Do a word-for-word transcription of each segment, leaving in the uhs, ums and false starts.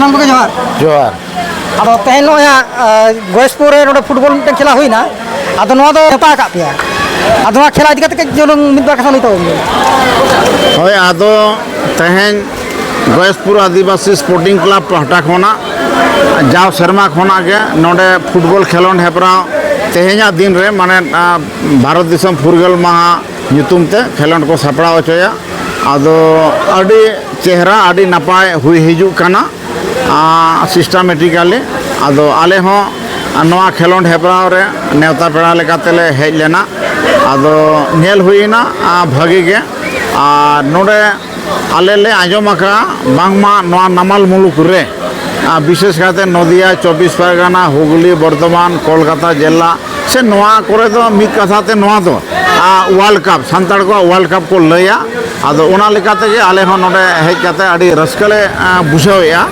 ᱥᱟᱱᱟᱢ ᱠᱚᱜᱮ ᱡᱚᱦᱟᱨ᱾ ᱡᱚᱦᱟᱨ᱾ ᱟᱫᱚ ᱛᱮᱦᱮᱧ ᱱᱚᱜᱼᱚᱭ ᱦᱟᱸᱜ, ᱟᱸ, ᱜᱚᱭᱮᱥᱯᱩᱨ ᱨᱮ ᱱᱚᱰᱮ ᱯᱷᱩᱴᱵᱚᱞ ᱢᱤᱫᱴᱮᱱ ᱠᱷᱮᱞᱟ ᱦᱩᱭᱱᱟ, ᱟᱫᱚ ᱱᱚᱣᱟ ᱫᱚ ᱱᱮᱣᱛᱟ ᱟᱠᱟᱫ ᱯᱮᱭᱟ, ᱟᱫᱚ ᱱᱚᱣᱟ ᱠᱷᱮᱞᱟ ᱤᱫᱤ ᱠᱟᱛᱮ ᱠᱟᱹᱡ ᱪᱩᱞᱩᱝ ᱢᱤᱫ ᱵᱟᱨ ᱠᱟᱛᱷᱟ ᱞᱟᱹᱭ ᱛᱟᱵᱚᱱ ᱵᱤᱱ᱾ ᱦᱳᱭ, ᱟᱫᱚ ᱛᱮᱦᱮᱧ ᱜᱚᱭᱮᱥᱯᱩᱨ ᱟᱹᱫᱤᱵᱟᱹᱥᱤ ᱥᱯᱳᱨᱴᱤᱝ ᱠᱞᱟᱵᱽ ᱯᱟᱦᱴᱟ ᱠᱷᱚᱱᱟᱜ ᱡᱟᱣ ᱥᱮᱨᱢᱟ ᱠᱷᱚᱱᱟᱜ ᱜᱮ ᱱᱚᱰᱮ ᱯᱷᱩᱴᱵᱚᱞ ᱠᱷᱮᱞᱳᱰ ᱦᱮᱯᱨᱟᱣ ᱛᱮᱦᱮᱧᱟᱜ ᱫᱤᱱ ᱨᱮ, ᱢᱟᱱᱮ, ᱟᱸ, ᱵᱷᱟᱨᱚᱛ ᱫᱤᱥᱚᱢ ᱯᱷᱩᱨᱜᱟᱹᱞ ᱢᱟᱦᱟ ᱧᱩᱛᱩᱢ ᱛᱮ ᱠᱷᱮᱞᱳᱰ ᱠᱚ ᱥᱟᱯᱲᱟᱣ ᱦᱚᱪᱚᱭᱟ᱾ ᱟᱫᱚ ᱟᱹᱰᱤ ᱪᱮᱦᱨᱟ, ᱟᱹᱰᱤ ᱱᱟᱯᱟᱭ ᱦᱩᱭ ᱦᱤᱡᱩᱜ ᱠᱟᱱᱟ᱾ ᱟᱸ, systematically᱾ ᱟᱫᱚ ᱟᱞᱮ ᱦᱚᱸ ᱱᱚᱣᱟ ᱠᱷᱮᱞᱳᱰ ᱦᱮᱯᱨᱟᱣ ᱨᱮ ᱱᱮᱣᱛᱟ ᱯᱮᱲᱟ ᱞᱮᱠᱟ ᱛᱮᱞᱮ ᱦᱮᱡ ᱞᱮᱱᱟ᱾ ᱟᱫᱚ ᱧᱮᱞ ᱦᱩᱭᱱᱟ, ᱟᱸ, ᱵᱷᱟᱹᱜᱤ ᱜᱮ᱾ ᱟᱨ ᱱᱚᱰᱮ ᱟᱞᱮ ᱞᱮ ᱟᱸᱡᱚᱢ ᱟᱠᱟᱫᱼᱟ, ᱵᱟᱝᱢᱟ ᱱᱚᱣᱟ ᱱᱟᱢᱟᱞ ᱢᱩᱞᱩᱠ ᱨᱮ, ᱟᱸ, ᱵᱤᱥᱮᱥ ᱠᱟᱭᱛᱮ ᱱᱚᱫᱤᱭᱟ, ᱪᱚᱵᱵᱤᱥ ᱯᱟᱨᱜᱟᱱᱟ, ᱦᱩᱜᱽᱞᱤ, ᱵᱚᱨᱫᱷᱚᱢᱟᱱ, ᱠᱳᱞᱠᱟᱛᱟ ᱡᱮᱞᱟ, ᱥᱮ ᱱᱚᱣᱟ ᱠᱚᱨᱮ ᱫᱚ ᱢᱤᱫ ᱠᱟᱛᱷᱟ ᱛᱮ ᱱᱚᱣᱟ ᱫᱚ, ᱟᱸ, ᱣᱟᱨᱞᱰ ᱠᱟᱯ, ᱥᱟᱱᱛᱟᱲ ᱠᱚᱣᱟᱜ ᱣᱟᱨᱞᱰ ᱠᱟᱯ ᱠᱚ ᱞᱟᱹᱭᱟ᱾ ᱟᱫᱚ ᱚᱱᱟ ᱞᱮᱠᱟ ᱛᱮᱜᱮ ᱟᱞᱮ ᱦᱚᱸ ᱱᱚᱰᱮ ᱦᱮᱡ ᱠᱟᱛᱮ ᱟᱹᱰᱤ ᱨᱟᱹᱥᱠᱟᱹ ᱞᱮ, ᱟᱸ, ᱵᱩᱡᱷᱟᱹᱣᱮᱫᱼᱟ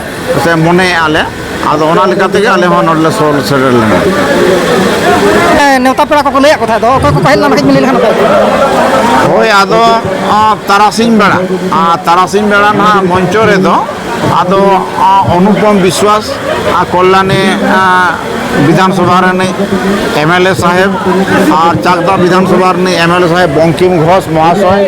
ᱥᱮ ᱢᱚᱱᱮᱭᱮᱫᱼᱟ ᱞᱮ᱾ ᱟᱫᱚ ᱚᱱᱟ ᱞᱮᱠᱟ ᱛᱮᱜᱮ ᱟᱞᱮ ᱦᱚᱸ ᱱᱚᱰᱮ ᱞᱮ ᱥᱚᱦᱚᱨ ᱥᱮᱴᱮᱨ ᱞᱮᱱᱟ᱾ ᱦᱮᱸ, ᱱᱮᱣᱛᱟ ᱯᱮᱲᱟ ᱠᱚᱠᱚ ᱞᱟᱹᱭᱟᱫ ᱠᱚ ᱛᱟᱦᱮᱸᱫ ᱫᱚ, ᱚᱠᱚᱭ ᱠᱚᱠᱚ ᱦᱮᱡ ᱞᱮᱱᱟ, ᱠᱟᱹᱡ ᱵᱤᱱ ᱞᱟᱹᱭ ᱞᱮᱠᱷᱟᱱ ᱱᱟᱯᱟᱭ ᱠᱚᱜᱼᱟ᱾ ᱦᱳᱭ, ᱟᱫᱚ, ᱟᱸ, ᱛᱟᱨᱟᱥᱤᱧ ᱵᱮᱲᱟ, ᱟᱸ, ᱛᱟᱨᱟᱥᱤᱧ ᱵᱮᱲᱟ ᱱᱟᱦᱟᱜ ᱢᱚᱧᱪᱚ ᱨᱮᱫᱚ ᱟᱫᱚ, ᱟᱸ, ᱚᱱᱩᱯᱚᱢ ᱵᱤᱥᱣᱟᱥ, ᱟᱸ, ᱠᱚᱞᱞᱟᱱᱤ, ᱟᱸ, ᱵᱤᱫᱷᱟᱱ ᱥᱚᱵᱷᱟ ᱨᱤᱱᱤᱡ ᱮᱢ ᱮᱞ ᱮ ᱥᱟᱦᱮᱵᱽ ᱟᱨ ᱪᱟᱠᱫᱟ ᱵᱤᱫᱷᱟᱱ ᱥᱚᱵᱷᱟ ᱨᱤᱱᱤᱡ ᱮᱢ ᱮᱞ ᱮ ᱥᱟᱦᱮᱵᱽ ᱵᱚᱝᱠᱤᱢ ᱜᱷᱳᱥ ᱢᱚᱦᱟᱥᱚᱭ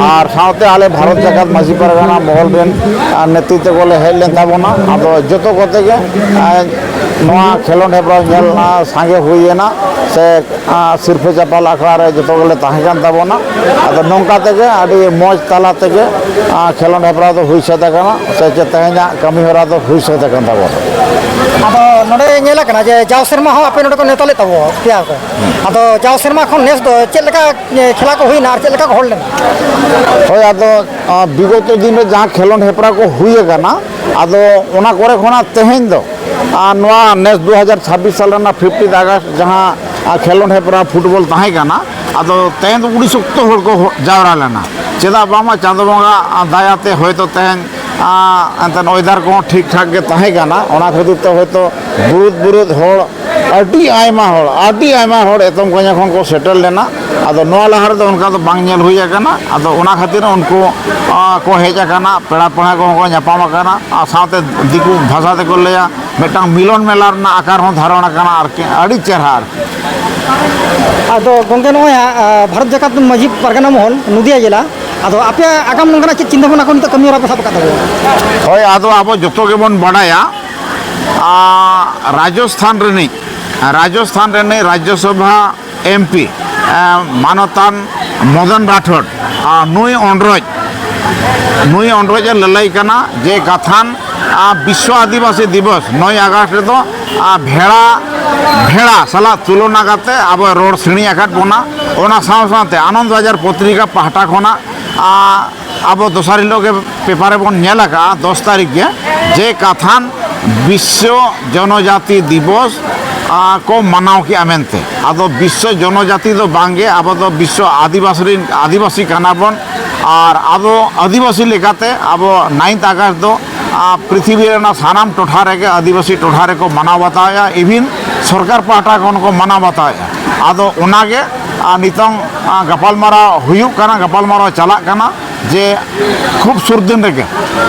ᱟᱨ ᱥᱟᱶᱛᱮ ᱟᱞᱮ ᱵᱷᱟᱨᱚᱛ ᱡᱟᱠᱟᱛ ᱢᱟᱹᱡᱷᱤ ᱯᱟᱨᱜᱟᱱᱟ ᱢᱚᱦᱚᱞ ᱨᱮᱱ, ᱟᱸ, ᱱᱮᱛᱨᱤᱛᱵᱚ ᱞᱮ ᱦᱮᱡ ᱞᱮᱱ ᱛᱟᱵᱚᱱᱟ᱾ ᱟᱫᱚ ᱡᱚᱛᱚ ᱠᱚᱛᱮ ᱜᱮ, ᱟᱸ, ᱱᱚᱣᱟ ᱠᱷᱮᱞᱳᱰ ᱦᱮᱯᱨᱟᱣ ᱧᱮᱞ, ᱟᱸ, ᱥᱟᱸᱜᱮ ᱦᱩᱭᱮᱱᱟ ᱥᱮ ᱟᱸ, ᱥᱤᱨᱯᱷᱟᱹ ᱪᱟᱯᱟᱞ ᱟᱠᱷᱲᱟ ᱨᱮ ᱡᱚᱛᱚ ᱜᱮᱞᱮ ᱛᱟᱦᱮᱸ ᱠᱟᱱ ᱛᱟᱵᱚᱱᱟ᱾ ᱟᱫᱚ ᱱᱚᱝᱠᱟ ᱛᱮᱜᱮ ᱟᱹᱰᱤ ᱢᱚᱡᱽ ᱛᱟᱞᱟ ᱛᱮᱜᱮ, ᱟᱸ, ᱠᱷᱮᱞᱳᱰ ᱦᱮᱯᱨᱟᱣ ᱫᱚ ᱦᱩᱭ ᱥᱟᱹᱛ ᱟᱠᱟᱱᱟ, ᱥᱮ ᱪᱮᱫ ᱛᱮᱦᱮᱧᱟᱜ ᱠᱟᱹᱢᱤ ᱦᱚᱨᱟ ᱫᱚ ᱦᱩᱭ ᱥᱟᱹᱛ ᱟᱠᱟᱱ ᱛᱟᱵᱚᱱᱟ᱾ ᱟᱫᱚ ᱱᱚᱰᱮ ᱧᱮᱞ ᱟᱠᱟᱱᱟ ᱡᱮ ᱡᱟᱣ ᱥᱮᱨᱢᱟ ᱦᱚᱸ ᱟᱯᱮ ᱱᱚᱰᱮ ᱠᱚ ᱱᱮᱣᱛᱟ ᱞᱮᱫ ᱛᱟᱵᱚ ᱯᱮᱭᱟ ᱠᱚ᱾ ᱟᱫᱚ ᱡᱟᱣ ᱥᱮᱨᱢᱟ ᱠᱷᱚᱱ ᱱᱮᱥ ᱫᱚ ᱪᱮᱫ ᱞᱮᱠᱟ, ᱮ, ᱠᱷᱮᱞᱟ ᱠᱚ ᱦᱩᱭᱱᱟ ᱟᱨ ᱪᱮᱫ ᱞᱮᱠᱟ ᱠᱚ ᱦᱚᱲ ᱞᱮᱱᱟ? ᱦᱳᱭ, ᱟᱫᱚ, ᱟᱸ, ᱵᱤᱜᱚᱛᱚ ᱫᱤᱱ ᱨᱮ ᱡᱟᱦᱟᱸ ᱠᱷᱮᱞᱳᱰ ᱦᱮᱯᱨᱟᱣ ᱠᱚ ᱦᱩᱭ ᱟᱠᱟᱱᱟ, ᱟᱫᱚ ᱚᱱᱟ ᱠᱚᱨᱮ ᱠᱷᱚᱱᱟᱜ ᱛᱮᱦᱮᱧ ᱫᱚ, ᱟᱨ ᱱᱚᱣᱟ ᱱᱮᱥ ᱫᱩ ᱦᱟᱡᱟᱨ ᱪᱷᱟᱵᱵᱤᱥ ᱥᱟᱞ ᱨᱮᱱᱟᱜ ᱯᱷᱤᱯᱴᱤᱱ ᱟᱜᱚᱥᱴ ᱡᱟᱦᱟᱸ, ᱟᱨ ᱠᱷᱮᱞᱳᱰ ᱦᱮᱯᱨᱟᱣ ᱯᱷᱩᱴᱵᱚᱞ ᱛᱟᱦᱮᱸ ᱠᱟᱱᱟ, ᱟᱫᱚ ᱛᱮᱦᱮᱧ ᱫᱚ ᱟᱹᱰᱤ ᱥᱚᱠᱛᱚ ᱦᱚᱲ ᱠᱚ ᱦᱚ-, ᱡᱟᱣᱨᱟ ᱞᱮᱱᱟ᱾ ᱪᱮᱫᱟᱜ ᱵᱟᱝᱢᱟ ᱪᱟᱸᱫᱚ ᱵᱚᱸᱜᱟ, ᱟᱨ ᱫᱟᱭᱟᱛᱮ ᱦᱚᱭᱛᱳ ᱛᱮᱦᱮᱧ, ᱟᱨ ᱮᱱᱛᱮᱫ ᱚᱭᱮᱫᱟᱨ ᱠᱚᱦᱚᱸ ᱴᱷᱤᱠ ᱴᱷᱟᱠ ᱜᱮ ᱛᱟᱦᱮᱸ ᱠᱟᱱᱟ, ᱚᱱᱟ ᱠᱷᱟᱹᱛᱤᱨ ᱛᱮ ᱦᱚᱭᱛᱳ ᱵᱩᱨᱩᱫ ᱵᱩᱨᱩᱫ ᱦᱚᱲ ᱟᱹᱰᱤ ᱟᱭᱢᱟ ᱦᱚᱲ, ᱟᱹᱰᱤ ᱟᱭᱢᱟ ᱦᱚᱲ ᱮᱛᱚᱢ ᱠᱚᱧᱟ ᱠᱷᱚᱱ ᱠᱚ ᱥᱮᱴᱮᱨ ᱞᱮᱱᱟ᱾ ᱟᱫᱚ ᱱᱚᱣᱟ ᱞᱟᱦᱟ ᱨᱮᱫᱚ ᱚᱱᱠᱟ ᱫᱚ ᱵᱟᱝ ᱧᱮᱞ ᱦᱩᱭ ᱟᱠᱟᱱᱟ᱾ ᱟᱫᱚ ᱚᱱᱟ ᱠᱷᱟᱹᱛᱤᱨ ᱩᱱᱠᱩ, ᱟ, ᱠᱚ ᱦᱮᱡ ᱟᱠᱟᱱᱟ, ᱯᱮᱲᱟ ᱯᱟᱹᱲᱦᱟᱹ ᱠᱚᱦᱚᱸ ᱠᱚ ᱧᱟᱯᱟᱢ ᱟᱠᱟᱱᱟ, ᱟᱨ ᱥᱟᱶᱛᱮ ᱫᱤᱠᱩ ᱵᱷᱟᱥᱟ ᱛᱮᱠᱚ ᱞᱟᱹᱭᱟ, ᱢᱤᱫᱴᱟᱝ ᱢᱤᱞᱚᱱ ᱢᱮᱞᱟ ᱨᱮᱱᱟᱜ ᱟᱠᱟᱨ ᱦᱚᱸ ᱫᱷᱟᱨᱚᱱ ᱟᱠᱟᱱᱟ ᱟᱨᱠᱤ, ᱟᱹᱰᱤ ᱪᱮᱦᱨᱟ ᱟᱨᱠᱤ᱾ ᱟᱫᱚ ᱜᱚᱢᱠᱮ, ᱱᱚᱜᱼᱚᱭ ᱦᱟᱸᱜ, ᱟ, ᱵᱷᱟᱨᱚᱛ ᱡᱟᱠᱟᱛ ᱢᱟᱹᱡᱷᱤ ᱯᱟᱨᱜᱟᱱᱟ ᱢᱚᱦᱚᱞ ᱱᱚᱫᱤᱭᱟ ᱡᱮᱞᱟ, ᱟᱫᱚ ᱟᱯᱮᱭᱟᱜ ᱟᱜᱟᱢ ᱱᱚᱝᱠᱟᱱᱟᱜ ᱪᱮᱫ ᱪᱤᱱᱛᱟᱹ ᱵᱷᱟᱵᱽᱱᱟ ᱠᱚ ᱱᱤᱛᱚᱜ ᱠᱟᱹᱢᱤ ᱦᱚᱨᱟ ᱯᱮ ᱥᱟᱵ ᱟᱠᱟᱫ ᱛᱟᱵᱚᱱᱟ? ᱦᱳᱭ, ᱟᱫᱚ ᱟᱵᱚ ᱡᱚᱛᱚ ᱜᱮᱵᱚᱱ ᱵᱟᱰᱟᱭᱟ, ᱟ, ᱨᱟᱡᱚᱥᱛᱷᱟᱱ ᱨᱤᱱᱤᱡ, ᱨᱟᱡᱚᱥᱛᱷᱟᱱ ᱨᱤᱱᱤᱡ ᱨᱟᱡᱽᱡᱚᱥᱚᱵᱷᱟ ᱮᱢ ᱯᱤ, ᱮ, ᱢᱟᱱᱚᱛᱟᱱ ᱢᱚᱫᱚᱱ ᱨᱟᱴᱷᱳᱨ, ᱟᱨ ᱱᱩᱭ ᱚᱱᱰᱨᱚᱡ, ᱱᱩᱭ ᱚᱱᱰᱨᱚᱡ ᱮ ᱞᱟᱹᱞᱟᱹᱭ ᱠᱟᱱᱟ ᱡᱮ ᱠᱟᱛᱷᱟᱱ, ᱟ, ᱵᱤᱥᱥᱚ ᱟᱹᱫᱤᱵᱟᱹᱥᱤ ᱫᱤᱵᱚᱥ ᱱᱚᱭ ᱟᱜᱚᱥᱴ ᱨᱮᱫᱚ, ᱟ, ᱵᱷᱮᱲᱟ, ᱵᱷᱮᱲᱟ ᱥᱟᱞᱟᱜ ᱛᱩᱞᱚᱱᱟ ᱠᱟᱛᱮ ᱟᱵᱚᱭ ᱨᱚᱲ ᱥᱤᱬᱤᱡ ᱟᱠᱟᱫ ᱵᱚᱱᱟ᱾ ᱚᱱᱟ ᱥᱟᱶ ᱥᱟᱶᱛᱮ ᱟᱱᱚᱱᱫ ᱵᱟᱡᱟᱨ ᱯᱚᱛᱨᱤᱠᱟ ᱯᱟᱦᱴᱟ ᱠᱷᱚᱱᱟᱜ, ᱟ, ᱟᱵᱚ ᱫᱚᱥᱟᱨ ᱦᱤᱞᱳᱜ ᱜᱮ ᱯᱮᱯᱟᱨ ᱨᱮᱵᱚᱱ ᱧᱮᱞ ᱟᱠᱟᱫᱼᱟ, ᱫᱚᱥ ᱛᱟᱹᱨᱤᱠᱷ ᱜᱮ, ᱡᱮ ᱠᱟᱛᱷᱟᱱ ᱵᱤᱥᱥᱚ ᱡᱚᱱᱚᱡᱟᱛᱤ ᱫᱤᱵᱚᱥ, ᱟ, ᱠᱚ ᱢᱟᱱᱟᱣ ᱠᱮᱜᱼᱟ ᱢᱮᱱᱛᱮ᱾ ᱟᱫᱚ ᱵᱤᱥᱥᱚ ᱡᱚᱱᱚᱡᱟᱛᱤ ᱫᱚ ᱵᱟᱝᱜᱮ, ᱟᱵᱚ ᱫᱚ ᱵᱤᱥᱥᱚ ᱟᱹᱫᱤᱵᱟᱹᱥᱤ ᱨᱤᱱ, ᱟᱹᱫᱤᱵᱟᱹᱥᱤ ᱠᱟᱱᱟ ᱵᱚᱱ᱾ ᱟᱨ ᱟᱫᱚ ᱟᱹᱫᱤᱵᱟᱹᱥᱤ ᱞᱮᱠᱟᱛᱮ ᱟᱵᱚ ᱱᱟᱭᱤᱱᱛᱷ ᱟᱜᱚᱥᱴ ᱫᱚ, ᱟ, ᱯᱨᱤᱛᱷᱤᱵᱤ ᱨᱮᱱᱟᱜ ᱥᱟᱱᱟᱢ ᱴᱚᱴᱷᱟ ᱨᱮᱜᱮ ᱟᱹᱫᱤᱵᱟᱹᱥᱤ ᱴᱚᱴᱷᱟ ᱨᱮᱠᱚ ᱢᱟᱱᱟᱣ ᱵᱟᱛᱟᱣᱮᱫᱼᱟ, even ᱥᱚᱨᱠᱟᱨ ᱯᱟᱦᱴᱟ ᱠᱷᱚᱱ ᱠᱚ ᱢᱟᱱᱟᱣ ᱵᱟᱛᱟᱣᱮᱫᱼᱟ᱾ ᱟᱫᱚ ᱚᱱᱟᱜᱮ, ᱟ, ᱱᱤᱛᱚᱝ, ᱟ, ᱜᱟᱯᱟᱞᱢᱟᱨᱟᱣ ᱦᱩᱭᱩᱜ ᱠᱟᱱᱟ, ᱜᱟᱯᱟᱞᱢᱟᱨᱟᱣ ᱪᱟᱞᱟᱜ ᱠᱟᱱᱟ᱾ ᱡᱮ ᱠᱷᱩᱵ ᱥᱩᱨ ᱫᱤᱱ ᱨᱮᱜᱮ,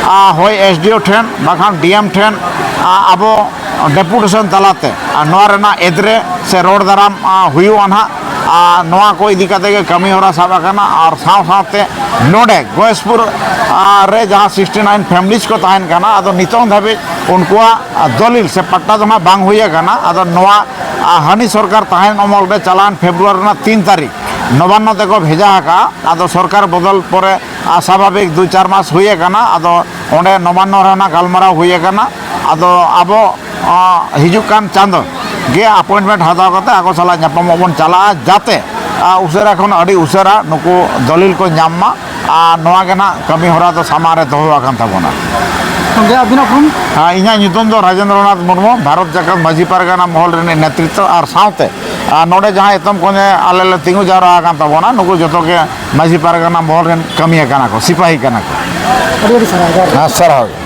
ᱟ, ᱦᱳᱭ ᱮᱥ ᱰᱤ ᱳ ᱴᱷᱮᱱ ᱵᱟᱠᱷᱟᱱ ᱰᱤ ᱮᱢ ᱴᱷᱮᱱ, ᱟ, ᱟᱵᱚ ᱰᱮᱯᱩᱴᱮᱥᱚᱱ ᱛᱟᱞᱟᱛᱮ, ᱟ, ᱱᱚᱣᱟ ᱨᱮᱱᱟᱜ ᱮᱫᱽᱨᱮ ᱥᱮ ᱨᱚᱲ ᱫᱟᱨᱟᱢ, ᱟ, ᱦᱩᱭᱩᱜᱼᱟ ᱱᱟᱦᱟᱜ᱾ ᱟ, ᱱᱚᱣᱟ ᱠᱚ ᱤᱫᱤ ᱠᱟᱛᱮ ᱜᱮ ᱠᱟᱹᱢᱤ ᱦᱚᱨᱟ ᱥᱟᱵ ᱟᱠᱟᱱᱟ᱾ ᱟᱨ ᱥᱟᱶ ᱥᱟᱶᱛᱮ ᱱᱚᱰᱮ ᱜᱚᱭᱮᱥᱯᱩᱨ, ᱟ, ᱨᱮ ᱡᱟᱦᱟᱸ ᱥᱤᱠᱥᱴᱤ ᱱᱟᱭᱤᱱ ᱯᱷᱮᱢᱤᱞᱤᱡᱽ ᱠᱚ ᱛᱟᱦᱮᱱ ᱠᱟᱱᱟ, ᱟᱫᱚ ᱱᱤᱛᱚᱝ ᱫᱷᱟᱹᱵᱤᱡ ᱩᱱᱠᱩᱣᱟᱜ, ᱟ, ᱫᱚᱞᱤᱞ ᱥᱮ ᱯᱟᱴᱴᱟ ᱫᱚ ᱱᱟᱦᱟᱜ ᱵᱟᱝ ᱦᱩᱭ ᱟᱠᱟᱱᱟ᱾ ᱟᱫᱚ ᱱᱚᱣᱟ, ᱟ, ᱦᱟᱹᱱᱤ ᱥᱚᱨᱠᱟᱨ ᱛᱟᱦᱮᱱ ᱚᱢᱚᱞ ᱨᱮ ᱪᱟᱞᱟᱣᱮᱱ ᱯᱷᱮᱵᱽᱨᱩᱣᱟᱨᱤ ᱨᱮᱱᱟᱜ ᱛᱤᱱ ᱛᱟᱹᱨᱤᱠᱷ ᱱᱚᱵᱟᱱᱱᱚ ᱛᱮᱠᱚ ᱵᱷᱮᱡᱟ ᱟᱠᱟᱫᱼᱟ᱾ ᱟᱫᱚ ᱥᱚᱨᱠᱟᱨ ᱵᱚᱫᱚᱞ ᱯᱚᱨᱮ, ᱟ, ᱥᱟᱵᱷᱟᱵᱤᱠ ᱫᱩ ᱪᱟᱨ ᱢᱟᱥ ᱦᱩᱭ ᱟᱠᱟᱱᱟ᱾ ᱟᱫᱚ ᱚᱸᱰᱮ ᱱᱚᱵᱟᱱᱱᱚ ᱨᱮ ᱚᱱᱟ ᱜᱟᱞᱢᱟᱨᱟᱣ ᱦᱩᱭ ᱟᱠᱟᱱᱟ᱾ ᱟᱫᱚ ᱟᱵᱚ, ᱟ, ᱦᱤᱡᱩᱜ ᱠᱟᱱ ᱪᱟᱸᱫᱚ ᱜᱮ ᱟᱯᱚᱭᱮᱱᱴᱢᱮᱱᱴ ᱦᱟᱛᱟᱣ ᱠᱟᱛᱮ ᱟᱠᱚ ᱥᱟᱞᱟᱜ ᱧᱟᱯᱟᱢᱚᱜ ᱵᱚᱱ ᱪᱟᱞᱟᱜᱼᱟ, ᱡᱟᱛᱮ, ᱟ, ᱩᱥᱟᱹᱨᱟ ᱠᱷᱚᱱ ᱟᱹᱰᱤ ᱩᱥᱟᱹᱨᱟ ᱱᱩᱠᱩ ᱫᱚᱞᱤᱞ ᱠᱚ ᱧᱟᱢ ᱢᱟ᱾ ᱟᱨ ᱱᱚᱣᱟ ᱜᱮ ᱱᱟᱜ ᱠᱟᱹᱢᱤ ᱦᱚᱨᱟ ᱫᱚ ᱥᱟᱢᱟᱝ ᱨᱮ ᱫᱚᱦᱚ ᱟᱠᱟᱱ ᱛᱟᱵᱚᱱᱟ᱾ ᱜᱚᱢᱠᱮ, ᱟᱹᱵᱤᱱᱟᱜ ᱩᱯᱨᱩᱢ? ᱟ, ᱤᱧᱟᱹᱜ ᱧᱩᱛᱩᱢ ᱫᱚ ᱨᱟᱡᱮᱱᱫᱨᱚᱱᱟᱛᱷ ᱢᱩᱨᱢᱩ, ᱵᱷᱟᱨᱚᱛ ᱡᱟᱠᱟᱛ ᱢᱟᱹᱡᱷᱤ ᱯᱟᱨᱜᱟᱱᱟ ᱢᱚᱦᱚᱞ ᱨᱤᱱᱤᱡ ᱱᱮᱛᱨᱤᱛᱵ, ᱟᱨ ᱥᱟᱶᱛᱮ, ᱟ, ᱱᱚᱰᱮ ᱡᱟᱦᱟᱸ ᱮᱛᱚᱢ ᱠᱚᱧᱮ ᱟᱞᱮ ᱞᱮ ᱛᱤᱸᱜᱩ ᱡᱟᱣᱨᱟ ᱟᱠᱟᱱ ᱛᱟᱵᱚᱱᱟ, ᱱᱩᱠᱩ ᱡᱚᱛᱚ ᱜᱮ ᱢᱟᱹᱡᱷᱤ ᱯᱟᱨᱜᱟᱱᱟ ᱢᱚᱦᱚᱞ ᱨᱮᱱ ᱠᱟᱹᱢᱤᱭᱟᱹ ᱠᱟᱱᱟ ᱠᱚ, ᱥᱤᱯᱟᱦᱤ ᱠᱟᱱᱟ ᱠᱚ᱾ ᱟᱹᱰᱤ ᱟᱹᱰᱤ ᱥᱟᱨᱦᱟᱣ, ᱡᱚᱦᱟᱨ ᱜᱮ᱾ ᱦᱮᱸ, ᱥᱟᱨᱦᱟᱣ ᱜᱮ᱾